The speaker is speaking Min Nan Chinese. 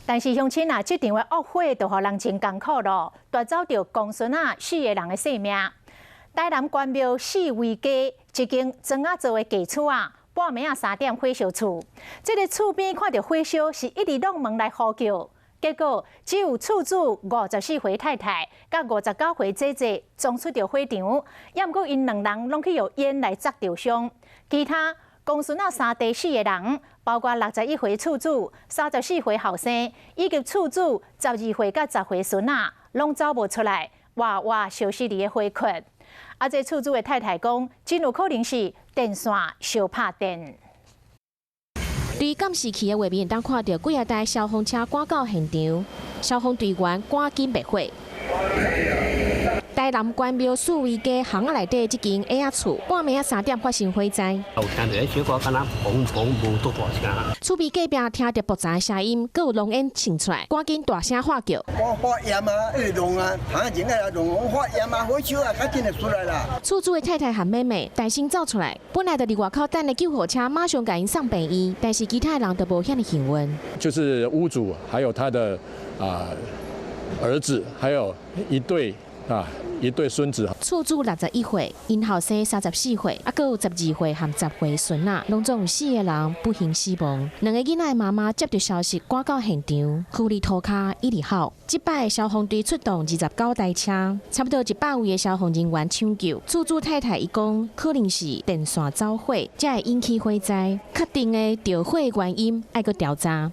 但是鄉親啊，這場的惡火就予人真艱苦咯，奪走著公孫仔四个人的性命。台南關廟四維街一間磚仔做的假厝啊，半暝仔3點火燒厝，這个厝邊看著火燒，是一直挵門來呼叫，結果只有厝主54歲太太佮59歲姐姐衝出著火場，猶毋過𪜶兩人攏去予煙來砸著傷，其他公孫仔三弟四个人，包括61歲厝主、34歲後生，以及厝主12歲佮10歲孫仔，攏走無出來，活活燒死佇个火窟。啊，這厝主的太太講，真有可能是電線相拍電。佇監視器的畫面，當看著幾仔台消防車趕到現場，消防隊員趕緊滅火。台南關廟四維街巷仔內底這間矮仔厝，半暝仔3點發生火災。有聽著彼小可敢若砰砰無多大聲。厝邊隔壁聽著爆炸的聲音，閣有濃煙衝出來，趕緊大聲喊叫。我發煙啊，一直濃啊，旁前個濃，發煙啊，火燒啊，較緊就出來啦。厝主的太太和妹妹大聲走出來，本來就佇外口等的救護車馬上共𪜶送病院，但是其他人都無遐爾幸運。就是屋主，還有他的啊兒子，還有一對孫子。厝主61歲，𪜶後生34歲，啊，閣有12歲和10歲孫仔，攏總有四个人不幸死亡。兩个囡仔的媽媽接著消息，趕到現場，伏佇塗跤一直哭。這擺消防隊出動29台車，差不多100位的消防人員搶救。厝主太太伊講，可能是電線走火，才會引起火災。確定的著火原因愛閣調查。